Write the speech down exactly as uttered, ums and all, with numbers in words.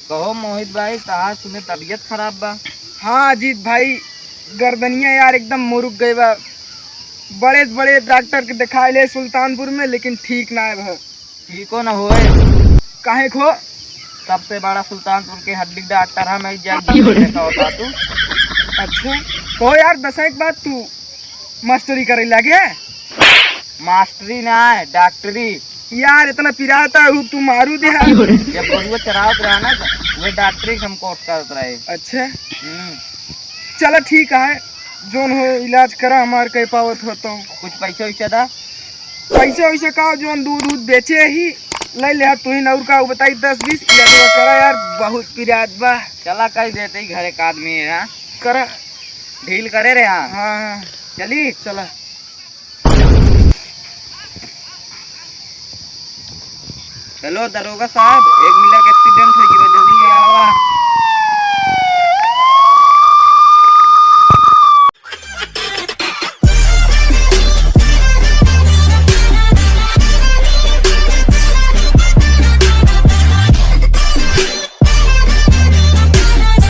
कहो मोहित भाई, तहार सुने तबीयत खराब बा? हाँ अजीत भाई, गर्दनिया यार एकदम मुरुक गए बा। बड़े से बड़े डॉक्टर के दिखाए ले सुल्तानपुर में, लेकिन ठीक ना है बा। ठीक हो ना होए। काहे खो? सबसे बड़ा सुल्तानपुर के हड्डी डॉक्टर है, मैं जब देखा होता तू। अच्छा, कहो यार, दस एक बात तू मास्टरी करे लागे? मास्टरी ना है, डॉक्टरी। यार, इतना पिराता है, तू मारू दे यार। जब गरुआ चरावत रहा ना, तो वह डॉक्टरी के हम कोर्स करत रहे। अच्छा। हम्म। चला ठीक है, जोन हो इलाज करा, हमार कह पावत हो तो। कुछ पैसा वैसा दा? पैसा वैसा का, जोन दूध दूध बेचे ही, ले ले तू ही, और का बताई, दस बीस इलाज करा यार, बहुत पिरात बा। चला कह देते ही, घर एक आदमी है, हाँ? करा। डील करे रे, हाँ। हाँ, हाँ। चली? चला। हेलो दरोगा साहब, एक